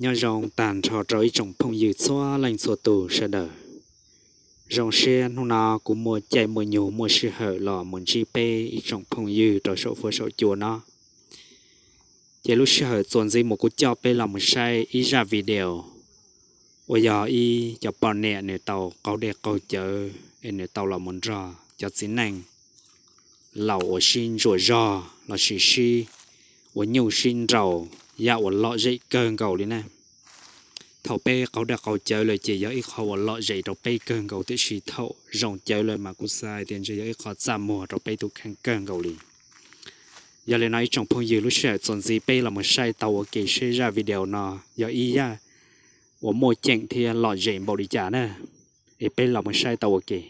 Nyob zoo tag nrho rau ib tsoom phooj ywg txhua leej txhua tus sawv daws. Zoo siab hnub no kuv muaj caij muaj nyoog muaj sij hawm los mus ntsib peb ib tsoom phooj ywg rau saum fuab saum cua no. Ces lub sij hawm txuas ntxiv mus kuv coj peb los mus saib ib zaj video uas yog ib cov poj niam nws tau qaug dej qaug cawv es nws tau los mus nrog cov txiv neej laus uas sib ntsuam zog lossis sib ua nyuj sib nraus, yam uas lom zem kawg nkaus li na. Thaum peb qaug dej qaug cawv lawm ces yog ib qho uas lom zem rau peb kawg nkaus, tiam sis thaum zoo cawv lawm mas kuv xav hais tias ntshe yog ib qho txaj muag rau peb tus kheej kawg nkaus li. Yog li no ib tsoom phooj ywg, lub sij hawm txuas ntxiv peb los mus saib tau ua ke seb zaj video no yog ib zaj uas muaj ceem thiab lom zem npaum li cas na. Es peb los mus saib tau ua ke.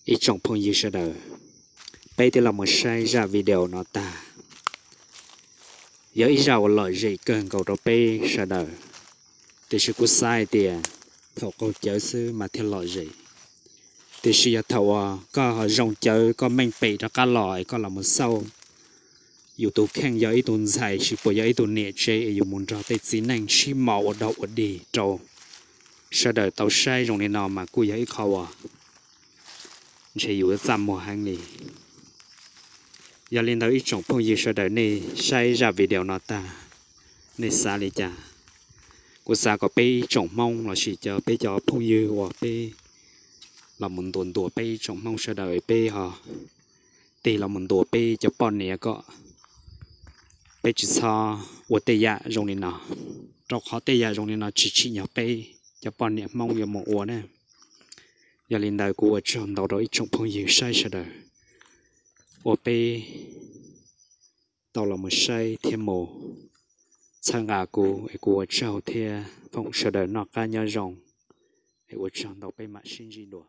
Ib tsoom phooj ywg sawv daws, peb twb los mus saib zaj video no tag. Yog ib zaj uas lom zem kawg nkaus rau peb sawv daws, tiam sis kuv xav hais tias thaum qaug cawv xwb mas thiaj lom zem. Tiam sis yog thaum uas koj ho zoo cawv, koj meej pem rov qab los es koj los mus xauj yus tus kheej yog ib tug ntxhais tsis puas yog ib tug niam tsev es yus mus nrog tej txiv neej sib mos ua dog ua dig rau sawv daws tau saib zoo li no mas kuj yog ib qho uas ntshe yus txaj muag heev li. Yog li ntawd ib tsoom phooj ywg sawv daws, nej saib zaj video no tag, nej xav li cas? Kuv xav kom peb ib tsoom Hmoob lossis cov, peb cov phooj ywg uas peb los mus ntuas ntuas peb ib tsoom Hmoob sawv daws, peb ho tig los mus ntuas peb cov poj niam kom peb tsis txhob ua tej yam zoo li no, rau qhov tej yam zoo li no tsis tsim nyog peb cov poj niam Hmoob yuav mus ua na. Yog li ntawd kuv ua tsaug ntau rau ib tsoom phooj ywg saib sawv daws uas peb tau los mus saib thiab mus txhawb nqa kuv es kuv ua tsaug thiab foom sawv daws noj qab nyob zoo es ua tsaug ntau, peb mam sib ntsib dua.